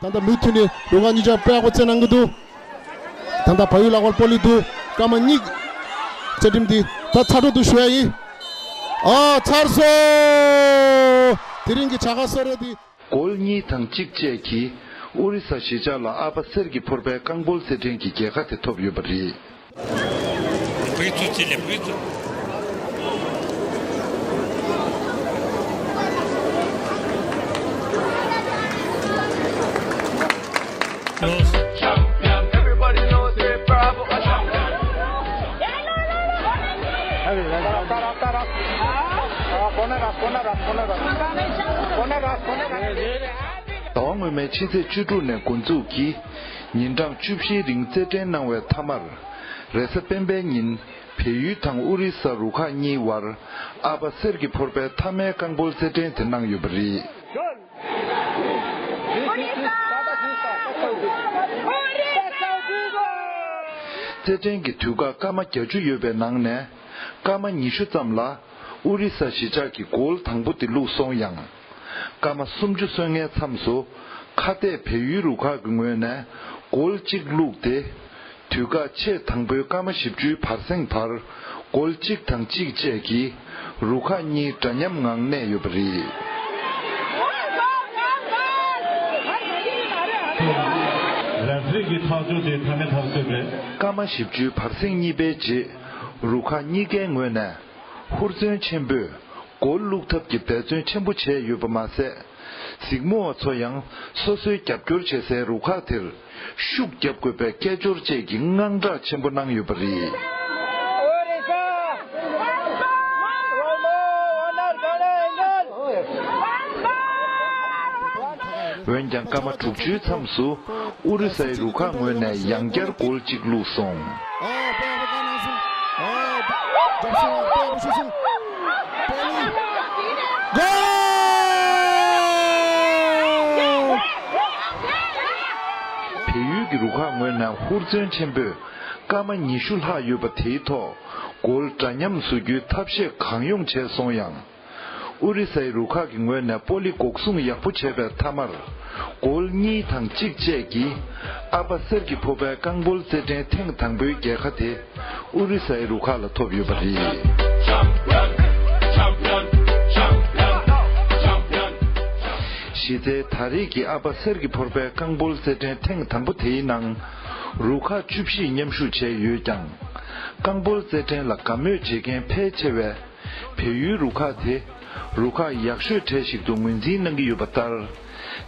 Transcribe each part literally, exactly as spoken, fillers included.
ད་ལྟ་མུ་མཐུད་ནས་རུ་ཁག་གཉིས་ཆ་དཔེ་ཡག་པོ་རྩེད་གནང་གི་འདུག་ད་ལྟ་བལ་ཡུལ་ལག་པར་སྤོ་ལི་འདུག་སྐར་མ་གཉིས། རྩེད་ཁྲིམས་འདི་ད་ཚར་འགྲོ་འདུག་ཞུ་ཡ་ཡིན། ཨ་ཚར་སོང་། དེ་རིང་གི་བྱ་དགའ་གསོལ་རས་འདི། གོལ་གཉིས་དང་གཅིག་བཅས་ཀྱིས་ཨོ་རི་ས་གཞིས་ཆགས་ལ་ཨ་ཕ་གསེར་གྱིས་ཕོར་པའི་རྐང་སྤོལ་རྩེད་འགྲན་གྱི་རྒྱལ་ཁ་དེ་ཐོབ་ཡོད་པ་རེད། ཟླ་བ་སྔོན་མའི་ཕྱི་ཚེས་བཅུ་དྲུག་ནས་འགོ་འཛུགས་ཀྱིས་ཉིན་གྲངས་བཅུ་བཞིའི་རིང་རྩེད་འགྲན་གནང་བའི་མཐའ་མར། རེས་གཟའ་སྤེན་པའི་ཉིན་བལ་ཡུལ་དང་ཨོ་རི་ས་རུ་ཁག་གཉིས་བར་ཨ་ཕ་གསེར་གྱི་ཕོར་པའི་མཐའ་མའི་རྐང་སྤོལ་རྩེད་འགྲན་དེ་གནང་ཡོད་པ་རེད། རྩེད་འགྲན་གྱི་དུས་བཀག་སྐར་མ་བརྒྱད་ཅུ་ཡོད་པའི་ནང་ནས་སྐར་མ་ཉི་ཤུ་ཙམ་ལ་ཨོ་རི་ས་གཞིས་ཆགས་ཀྱིས་གོལ་དང་པོ་དེ་བླུགས་སོང་ཡང་། སྐར་མ་སུམ་ཅུ་སོན་མཁན་མཚམས་སུ་ཁ་གཏད་བལ་ཡུལ་རུ་ཁག་གི་ངོས་ནས་གོལ་གཅིག་བླུགས་ཏེ། དུས་བཀག་ཆེས་དང་པོའི་སྐར་མ་བཞི་བཅུའི་བར་གསེང་བར་གོལ་གཅིག་དང་གཅིག་བཅས་ཀྱིས་རུ་ཁག་གཉིས་འདྲ་མཉམ་ངང་གནས་ཡོད་པ་རེད། རེ་ཕི་རི་གི་ཐག་གཅོད་དེ་མཐའ་མའི་ཐག་གཅོད་རེད། སྐར་མ་བཞི་བཅུའི་བར་གསེང་གཉིས་པའི་རྗེས་རུ་ཁག་གཉིས་ཀའི་ངོས་ནས་ཧུར་བརྩོན་ཆེན་པོས་གོལ་བླུགས་ཐབས་ཀྱི་འབད་བརྩོན་ཆེན་པོ་བྱས་ཡོད་པ་མ་ཟད། གཟིགས་མོ་བ་ཚོ་ཡང་སོ་སོའི་རྒྱབ་སྐྱོར་བྱེད་སའི་རུ་ཁག་དེར་ཤུགས་རྒྱབ་དགོས་པའི་སྐད་ཅོར་བཅས་ཀྱི་དངངས་སྐྲག་ཆེན་པོ་གནང་ཡོད་པ་རེད། འོན་ཀྱང་སྐར་མ་དྲུག་ཅུའི་མཚམས་སུ་ཨོ་རི་སའི་རུ་ཁག་ངོས་ནས་ཡང་བསྐྱར་གོལ་གཅིག་བླུགས་སོང་། བལ་ཡུལ་གྱི་རུ་ཁག་ངོས་ནས་ཧུར་བརྩོན་ཆེན་པོས་སྐར་མ་ཉི་ཤུ་ལྷག་ཡོད་པ་དེའི་ཐོག་གོལ་འདྲ་མཉམ་བཟོ་རྒྱུའི་ཐབས་ཤེས་གང་ཡོང་བྱས་སོང་ཡང་། ཨོ་རི་སའི་རུ་ཁག་གི་ངོས་ནས་སྤོ་ལི་འགོག་སྲུང་ཡག་པོ་བྱས་པའི་མཐའ་མར། གོལ་གཉིས་དང་གཅིག་བཅས་ཀྱིས་ཨ་ཕ་གསེར་གྱི་ཕོར་པའི་རྐང་སྤོལ་རྩེད་འགྲན་ཐེངས་དང་པོའི་རྒྱལ་ཁ་དེ་ཨོ་རི་སའི་རུ་ཁག་ལ་ཐོབ་ཡོད་པ་རེད། གཞི་རྩའི་ད་རེས་ཀྱི་ཨ་ཕ་གསེར་གྱི་ཕོར་པའི་རྐང་སྤོལ་རྩེད་འགྲན་ཐེངས་དང་པོ་དེའི་ནང་རུ་ཁག་བཅུ་བཞིས་མཉམ་ཞུགས་བྱས་ཡོད་ཀྱང་། རྐང་སྤོལ་རྩེད་འགྲན་ལ་དགའ་མོས་བྱེད་མཁན་ཕལ་ཆེ་བས། བལ་ཡུལ་རུ་ཁག་དེ་རུ་ཁག་ཡག་ཤོས་གྲས་ཤིག་ཏུ་ངོས་འཛིན་གནང་གི་ཡོད་པ་ལྟར།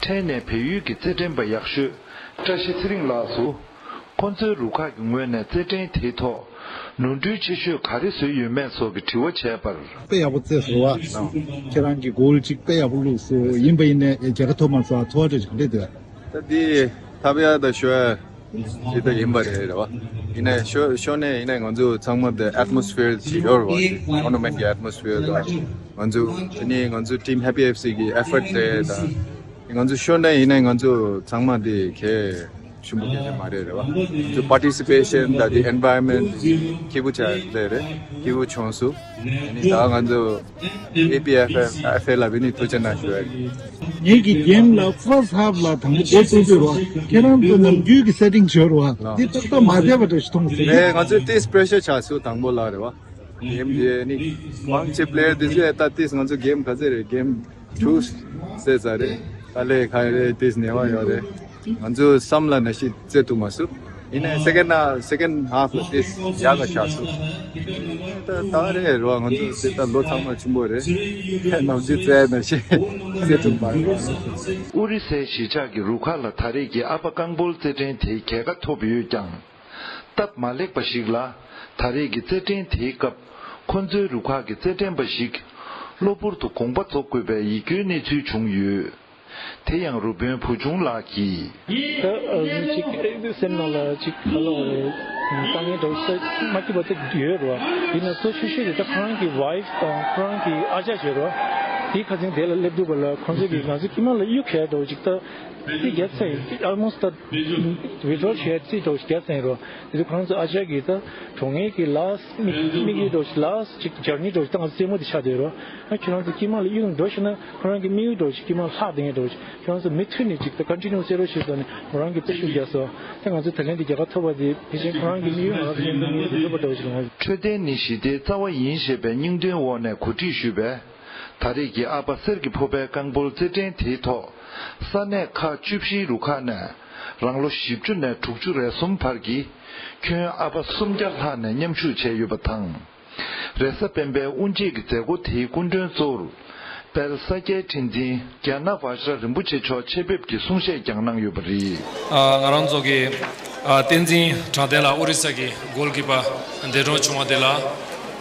ཕྲན་ནས་བལ་ཡུལ་གྱི་རྩེད་འགྲན་པ་ཡག་ཤོས་བཀྲ་ཤིས་ཚེ་རིང་ལགས་སུ། ཁོ་ཚོའི་རུ་ཁག་གི་ངོས་ནས་རྩེད་འགྲན་དེའི་ཐོག་ནོར་འཁྲུལ་ཆེ་ཤོས་ག་རེ་བཟོས་ཡོད་མེད་སོགས་ཀྱི་དྲི་བ་བྱས་པར། དཔེ་ཡག་པོ་རྩེས་སོང་བ། ཁྱེད་རང་གིས་གོལ་གཅིག་དཔེ་ཡག་པོ་བླུགས་སོང་། ཡིན་པ་ཡིན་ནའི་རྒྱལ་ཁ་ཐོབ་མ་སོང་། ཚོར་བ་འདྲ་ཞིག་ག་འདྲས་འདུག་ད་འདི་ཐབས་ཡག་ད་ཤོད་ཡ་ཇི་ལྟར་ཡིན་པ་རེད་རེད་བ། ཡིན་ནའི་ཤོ་ཤོར་ནའི་ཡིན་ནའི་ང་ཚོ་ཚང་མ་དེ་ཨེཊ་མོ་སི་ཕི་ཡར་ཅིག་ཡོད་རེད་བ། ཊོར་ནར་མེན་ཊི་གི་ཨེཊ་མོ་སི་ཕི་ཡར་དང་། ང་ཚོ་དེ་ནས་ང་ཚོ་ཊིམ་ཧེ་པི་ཨེཕ་སི་གི་ཨེ་ཕོར་ཊི་དེ་དང་། ང་ཚོ་ཤོར་ནའི་ཡིན་ནའི་ང་ཚོ་ཚང་མ་དེ་གལ་ཆེན་པོ་གལ་ཆེན་མ་རེད་རེད་བ། ང་ཚོ་པར་ཊི་སི་པེ་ཤན་དང་དེ་ཨེན་ཝའི་རོན་མེན་ཊི་སྐྱིད་པོ་ཆགས་ལེ་རེད། སྐྱིད་པོ་བྱུང་སོང་། དེ་ནས་ད་ང་ཚོ་ཨེ་པི་ཨེཕ་ཨེལ་ལ་བི་ནི་ཐུགས་རྗེ་གནང་ཞུ་ཡ་ཡིན། ངེད་ཀྱི་གེམ་ལ་ཕར་སི་ཊི་ཧབ་ལ་དང་པོ་འགོ་བཙུགས་དུས་རོ། ཁྱེད་རང་ཚོ་ནམ་རྒྱུན་གྱི་སེ་ཊིང་བྱོས་རོ། འདི་ཏག་ཏག་མ་བསྡད་པ་འདྲ་ཞིག་མཐོང་སོང་། ངས་ང་ཚོའི་ཏིས་པེ་རེ་ཤར་ཆགས་སོང་དང་པོ་ལ་རེད་བ། གེམ་དེ་ནི་མང་ཆེ་པི་ལེ་ཡར་དེ་ཚོས་ད་ཏིས་ང་ཚོ་གེམ་ག་ཚོད་རེད། གེམ་ཊུ་ཟེར་ཚར་རེད། ད་ལས་ཁ་རེད། ཏིས་ཉེ་བ་ཡོད་རེད། ང་ཚོ་བསམ་ལ་ནང་བཞིན་རྩེ་ཐུབ་མ་སོང་། ཡིན་ནའི་སེ་ཀེན་ཌི་ཧ་སེ་ཀེན་ཌི་ཧབ་ལ་ཏིས་ཡག་ག་ཆགས་སོང་། ད་ད་རེད་རོ། ང་ཚོ་དེ་ད་ལོ་ཚང་མ་ཆེན་པོ་རེད། ནམ་རྒྱུན་རྩེ་ནང་བཞིན་རྩེ་ཐུབ་མ་རེད། ཨོ་རི་སའི་གཞིས་ཆགས་ཀྱི་རུ་ཁག་ལ་ད་རེས་ཀྱི་ཨ་ཕ་རྐང་སྤོལ་རྩེད་འགྲན་དེ་རྒྱལ་ཁ་ཐོབ་ཡོད་ཀྱང་། སྟབས་མ་ལེགས་པ་ཞིག་ལ། ད་རེས་ཀྱི་རྩེད་འགྲན་དེའི་སྐབས་ཁོ་ཚོའི་རུ་ཁག་གི་རྩེད་འགྲན་པ་ཞིག་གློ་བུར་དུ་དགོངས་པ་རྫོགས་དགོས་པའི་ཡིད་སྐྱོའི་གནས་ཚུལ་བྱུང་ཡོད། དེ་ཡང་རུ་དཔོན་བུ་ཆུང་ལགས་ཀྱིས། ད་ཨ་ནི་ཅིག་ཨེ་སེམས་ནང་ལ་ཅིག་ག་ལ་བ་རེད། དཀའ་ངལ་འདྲ་བོ་ས་མ་སྐྱིད་པ་དེ་ཡོད་རེད་བ། ཡིན་ན་གཙོ་ཆེ་ཤོས་དེ་ད་ཁོ་རང་གི་ཝའེ་ཕི་དང་ཁོ་རང་གི་ཨ་ཅག་ཡོད་རེད་བ། དེའི་ཁ་སང་དེ་ལ་སླེབས་འདུག་པ་ལ། ཁོང་ཚོ་གིས་ང་ཚོ་དཀྱིལ་མ་ལ་གཡུག་གས་འདྲ་བོ་ཅིག་ད་རྩིས་རྒྱག་ཚར་ཡིན། ཨལ་མོ་སི་ཊི་ད་ཝི་ཌི་རོ་བྱས་རྩིས་འདྲ་བོ་ཞིག་རྒྱག་ཚར་ཡིན་རོ། དེ་དུས་ཁོང་ཚོ་ཨ་ཅག་གིས་ད་གྲོངས་ངེས་ཀྱི་ལཱ་སི་མིག་དམིགས་ཡུལ་འདྲ་བོ་ཞིག་ལཱ་སི་ཅིག་སྦྱར་ནི་འདྲ་བོ་ཞིག་ད་ང་ཚོ་རྩེད་མོ་དེ་ཆགས་བསྡད་རོ། ཨ་ཁྱོད་རང་ཚོ་དཀྱིལ་མ་ལ་གཡུག་འགྲོ་ཤེས་ན་ཁོ་རང་གི་དམིགས་ཡུལ་འདྲ་བོ་ཞིག་དཀྱིལ་མ་ལྷག་བསྡད་ངེས་འདྲ་བོ་ཞིག་ཁྱོད་རང་ཚོ་མུ་མཐུད་ནས་ཅིག་ད་ཀོན་ཊི་ནིའུ་རྩེ་རོགས་ཞེས་ཟེར་ནས་ཁོ་རང་གིས་རྩོད་ཞུ་རྒྱག་སོང་། ད་ང་ཚོས་ད་ལན་དེ་རྒྱལ་ཁ་ཐོབ་པ་དེ་ཕལ་ཆེར་ཁོ་རང་གི་དམིགས་ཡུལ་ང་རང་ཚོ་མཉམ་དུ་མཉམ་དུ་ཡོད་པ་འདྲ་བོ་ཞིག་ལ། ང་ཚོ་འཕྲོད་བསྟེན་ནི་ཞི་བདེའི་རྩ་བ་ཡིན་ཞེས་པའི་སྙིང་དོན་འོག་ནས་གོ་སྒྲིག་ཞུས་པའི་ད་རེས་ཀྱི་ཨ་ཕ་གསེར་གྱི་ཕོར་པའི་རྐང་སྤོལ་རྩེད་འགྲན་དེའི་ཐོག་ས་གནས་ཁག་བཅུ་བཞིའི་རུ་ཁག་ནས་རང་ལོ་བཞི་བཅུ་ནས་དྲུག་ཅུ་རེ་གསུམ་བར་གྱི་ཁྱོན་ཨ་ཕ་སུམ་བརྒྱ་ལྷག་ནས་མཉམ་ཞུགས་བྱས་ཡོད་པ་དང་། རེས་གཟའ་སྤེན་པའི་དབུ་འབྱེད་ཀྱི་མཛད་སྒོ་དེའི་སྐུ་མགྲོན་གཙོ་བོར་དཔལ་ས་སྐྱའི་ཁྲི་འཛིན་རྒྱ་ནག་བཛྲ་རིན་པོ་ཆེ་མཆོག་ཆེད་ཕེབས་ཀྱིས་གསུང་བཤད་ཀྱང་གནང་ཡོད་པ་རེད། ཨ། ང་རང་ཚོ་གི་ཨ། བསྟན་འཛིན་དྲང་བདེན་ལགས་ཨོ་རི་ས་གི་གོལ་ཀི་པར་འདས་གྲོངས་བྱུང་བ་དེ་ལ་ཨ་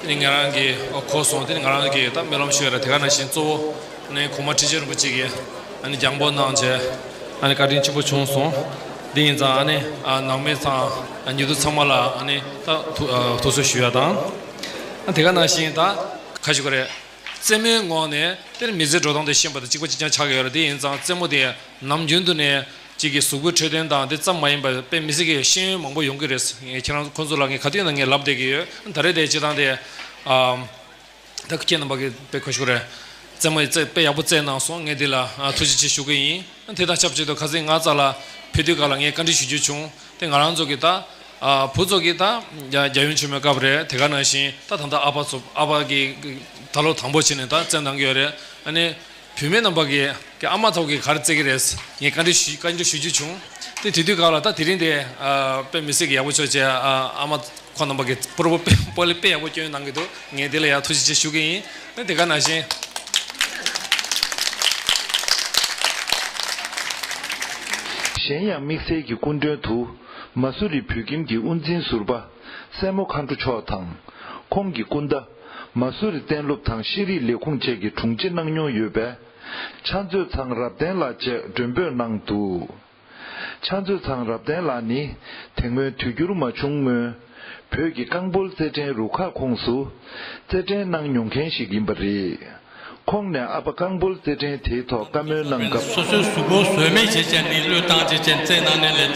ནི་ང་རང་གིས་གོ་སོང་། དེ་ནི་ང་རང་གིས་ད་སྨོན་ལམ་ཞུ་ཡ་རེད། དེ་ག་ནང་བཞིན་གཙོ་བོ་ཨ་ནི་གོང་མ་ཁྲི་ཆེན་རིན་པོ་ཆེ་གིས་ཨ་ནི་སྦྱང་པོ་གནང་བྱས་ཨ་ནི་བཀའ་དྲིན་ཆེན་པོ་བྱུང་སོང་། དེ་ཡིན་ཙང་ཨ་ནི་ཨ། ནང་མི་ཚང་ཨ། ཉེ་དུ་ཚང་མ་ལ་ཨ་ནི་ད་ཐུགས་ཨ། ཐུགས་གསོ་ཞུ་ཡ་དང་། ཨ། དེ་ག་ནང་བཞིན་ད་ག་ཞུ་གི་རེད། རྩེད་མོའི་ངོགས་ནས་དེར་མི་ཚེའི་འགྲོ་སྟངས་དེ་ཤེས་པ་དང་གཅིག་པ་གཅིག་རྐྱང་ཆགས་ཀྱི་ཡོད་རེད། དེ་ཡིན་ཙང་རྩེད་མོ་དེ་ནམ་རྒྱུན་དུ་ནས་གཅིག་གི་གཟུགས་པོའི་འཕྲོད་བསྟེན་དང་དེ་ཙམ་མ་ཡིན་པར་དཔེ་མི་སྲིད་ཀྱི་ཤེས་ཡོན་མང་པོ་ཡོང་གི་རེད། ངས་ཁྱེད་རང་ཁོང་ཚོ་ལ་ངས་ག་དུས་ཡིན་ན་ངས་ལབ་བསྡད་ཀྱི་ཡོད། ད་རེས་དེ་སྤྱིར་བཏང་དེ་ཨ། ད་ཁྱེད་རྣམ་པ་གིས་དཔེ་ག་ཞུ་གི་རེད། རྩེད་མོ་རྩེ་དཔེ་ཡག་པོ་རྩེས་གནང་སོང་། ངས་འདི་ལ་ཨ། ཐུགས་རྗེ་ཆེ་ཞུ་གི་ཡིན། དེ་དང་ཆབས་ཅིག་ཏུ་ཁ་སང་ང་རྩ་ལ་ཕེབས་དུས་སྐབས་ལ་ངས་བཀའ་འདྲི་ཞུ་རྒྱུ་བྱུང་། དེ་ང་རང་ཚོ་གི་ད་ཨ། བུ་ཚོ་གི་ད་རྒྱ་རྒྱལ་ཡོམ་བྱུང་བའི་སྐབས་རེད། དེ་ག་ནང་བཞིན་ད་ད་ལྟ་ཨ་ཕ་ཚོ་ཨ་ཕ་གི་ད་ལོ་དང་པོ་བྱས་ནས་ད་རྩེད་གནང་གི་ཡོད་རེད། ཨ་ནི་བུད་མེད་རྣམ་པ་གི་གི་ཨ་མ་ཚོ་གི་ག་རེ་རྩེ་གི་རེད། ངས་བཀའ་འདྲི་ཞུ་བཀའ་འདྲི་ཞུ་རྒྱུ་བྱུང་། དེ་དེ་དུས་སྐབས་ལ་ད་དེ་རིང་དེ་ཨ། དཔེ་མི་སྲིད་ཀྱི་ཡག་པོ་ཆོག་ཅེས་ཨ། ཨ་མ་ཁོང་རྣམ་པ་གིས་སྤོ་ལོ་དཔེ་སྤོ་ལོ་དཔེ་ཡག་པོ་སྐྱོན་གནང་གི་འདུག་ངས་དེ་ལ་ཡང་ཐུགས་རྗེ་ཆེ་ཞུ་གི་ཡིན། ཨ། དེ་ག་ནང་བཞིན་གཞན་ཡང་དམིགས་བསལ་གྱི་སྐུ་མགྲོན་དུ་མ་སུ་རི་བོད་ཁྱིམ་གྱི་དབུ་འཛིན་ཟུར་པ་སྲས་མོ་མཁའ་འགྲོ་མཆོག་དང་། ཁོང་གི་སྐུ་ཟླ་མ་སུ་རི་གཏན་སློབ་དང་ཤེས་རིག་ལས་ཁུངས་བཅས་ཀྱི་དྲུང་ཆེ་གནང་མྱོང་ཡོད་པའི་ཕྱག་མཛོད་ཚང་རབ་བརྟན་ལགས་བཅས་མགྲོན་འབོད་གནང་འདུག་ཕྱག་མཛོད་ཚང་རབ་བརྟན་ལགས་ནི་དེ་སྔོན་དུས་འགྱུར་མ་བྱུང་སྔོན་བོད་ཀྱི་རྐང་སྤོལ་རྩེད་འགྲན་རུ་ཁག་ཁོངས་སུ་རྩེད་འགྲན་གནང་མྱོང་མཁན་ཞིག་ཡིན་པ་རེད། ཁོང་ནས་ཨ་ཕ་རྐང་སྤོལ་རྩེད་འགྲན་དེའི་ཐོག་བཀའ་མོལ་གནང་སྐབས། སོ་སོའི་གཟུགས་པོ་བཟོས་མེད་བྱས་བྱས་ནས་བློས་བཏང་བྱས་བྱས་རྩེད་གནང་ནས་ལས་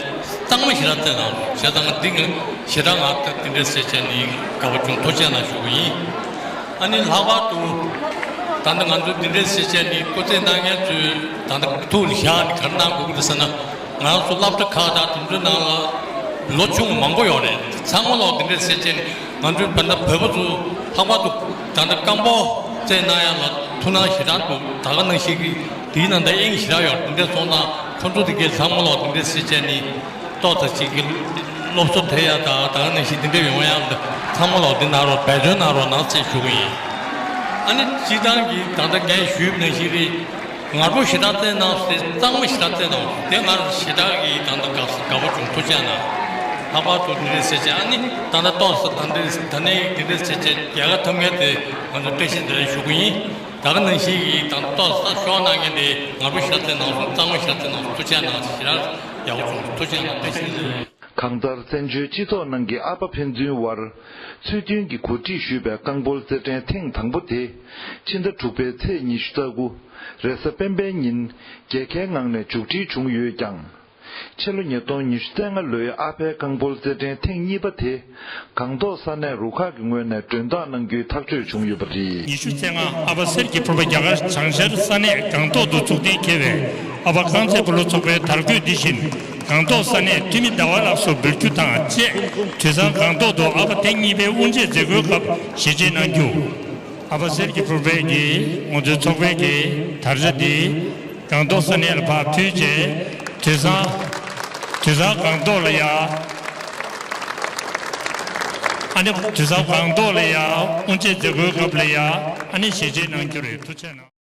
གཙང་མ་ཞེ་དྲག་རྩེད་གནང་། བྱས་ཙང་འདི་ངས་ཞེ་དྲག་ང་ད་འདི་འདྲས་བྱས་བྱས་ནས་དགའ་པོ་བྱུང་། ཐུགས་རྗེ་གནང་ཞུ་གི་ཡིན། ཨ་ནི་ལྷག་པར་དུ་ད་ལྟ་ང་ཚོ་འདི་འདྲའི་སེ་ཆེན་ནི་སྐུ་ཚེ་གནང་མཁན་ཚོས་ད་ལྟ་ཐུགས་ལ་བཞག་ནས་ག་རེ་གནང་དགོས་ཀྱི་རེད་ཟེར་ན། ང་ཚོ་སློབ་གྲྭ་ཁག་དང་དེ་ཚོའི་ནང་ལ་ལོ་ཆུང་མང་པོ་ཡོད་རེད། ཚང་མ་ལོག་འདི་འདྲའི་སེ་ཆེན་ནི་ང་ཚོའི་བོད་ནང་བོད་པ་ཚོ་ལྷག་པར་དུ་ད་ལྟ་རྐང་སྤོལ་རྩེད་གནང་ཡ་ལ་ཐུགས་སྣང་ཞེ་དྲག་འདུག་ད་ག་ནང་བཞིན་གྱི་དེའི་ནང་ད་དབྱིངས་ཞེ་དྲག་ཡོད་རེད། འདི་འདྲ་སོང་ཙང་ཁོ་ཚོ་དེ་གའི་ཚང་མ་ལོག་འདི་འདྲའི་སེ་ཆེན་ནི། ཏོག་ཙམ་ཅིག་གི་སློབ་གསོ་དེ་ཡང་དང་ད་ག་ནང་བཞིན་འདི་འདྲ་ཡོང་ཡག་ལ་ཚང་མ་ལོག་འདི་གནང་རོགས། འབད་བརྩོན་གནང་རོགས་གནང་ཟེར་ཞུ་གི་ཡིན། ཨ་ནི་སྤྱིར་བཏང་གི་ད་ལྟ་ངས་ཞུས་པ་ནང་བཞིན་རེད། ངར་པོ་ཞེ་དྲག་བསྟན་གནང་སྟེ་གཙང་མ་ཞེ་དྲག་བསྟན་གནང་། དེ་ང་ཞེ་དྲག་གི་ད་ལྟ་དགའ་དགའ་པོ་བྱུང་། ཐུགས་རྗེ་གནང་། ལྷག་པར་དུ་འདི་འདྲའི་སེ་ཆེན་ཨ་ནི་ད་ལྟ་ཏོག་ཙམ་ད་འདི་ད་ནས་འདི་འདྲའི་སེ་ཆེན་རྒྱལ་ཁ་ཐོབ་མཁན་དེ་ང་ཚོ་བཀྲ་ཤིས་བདེ་ལེགས་ཞུ་གི་ཡིན། ད་ག་ནང་བཞིན་གྱི་ད་ལྟ་ཏོག་ཙམ་ཤོག་གནང་མཁན་དེ་ངར་པོ་ཞེ་དྲག་བསྟན་གནང་སོང་། གཙང་མ་ཞེ་དྲག་བསྟན་གནང་སོང་། ཐུགས་རྗེ་གནང་། ཞེ་དྲག་ཡག་པོ་བྱུང་། ཐུགས་རྗེ་གནང་། བཀྲ་ཤིས་བདེ་ལེགས། གང་ལྟར་བཙན་བྱོལ་སྤྱི་ཚོགས་ནང་གི་ཨ་ཕ་ཕན་ཚུན་དབར་ཚུལ་མཐུན་གྱིས་གོ་སྒྲིག་ཞུས་པའི་རྐང་སྤོལ་རྩེད་འགྲན་ཐེངས་དང་པོ་དེ་ཕྱི་ཟླ་དྲུག་པའི་ཚེས་ཉི་ཤུ་རྩ་དགུ་རེས་གཟའ་སྤེན་པའི་ཉིན་རྒྱལ་ཁའི་ངང་ནས་མཇུག་སྒྲིལ་བྱུང་ཡོད་ཀྱང་། ཕྱི་ལོ་ཉིས་སྟོང་ཉི་ཤུ་རྩ་ལྔ་ལོའི་ཨ་ཕའི་རྐང་སྤོལ་རྩེད་འགྲན་ཐེངས་གཉིས་པ་དེ་སྒང་ཏོག་ས་གནས་རུ་ཁག་གི་ངོས་ནས་མགྲོན་བདག་གནང་རྒྱུའི་ཐག་གཅོད་བྱུང་ཡོད་པ་རེད། ཉི་ཤུ་རྩ་ལྔ་ཨ་ཕ་གསེར་གྱི་ཕུར་པ་རྒྱ་གར་བྱང་ཤར་ས་གནས་སྒང་ཏོག་ཏུ་འཚོགས་གཏན་འཁེལ་བའི་ཨ་ཕ་རྐང་རྩེད་སྤོ་ལོ་ཚོགས་པའི་དར་གོས་འདི་བཞིན་སྒང་ཏོག་ས་གནས་འཐུས་མི་ཟླ་བ་ལགས་སུ་འབུལ་རྒྱུ་དང་བཅས། དུས་བཟང་སྒང་ཏོག་ཏུ་ཨ་ཕ་ཐེངས་གཉིས་པའི་དབུ་འབྱེད་མཛད་སྒོའི་སྐབས་ཞལ་བཞེས་གནང་རྒྱུ། ཨ་ཕ་གསེར་གྱི་ཕུར་པའི་གི་ང་ཚོའི་ཚོགས་པའི་གི་དར་ཆ་འདི་སྒང་ཏོག་ས་གནས་ལ་ཕར་ཕུལ་རྗེས། དུས་བཟང་། དུས་བཟང་སྒང་ཏོག་ལ་ཡ། ཨ་ནི་དུས་བཟང་སྒང་ཏོག་ལ་ཡ་དབུ་འབྱེད་མཛད་སྒོའི་སྐབས་ལ་ཡ་ཨ་ནི་ཞལ་བཞེས་གནང་རྒྱུ་རེད། ཐུགས་རྗེ་གནང་།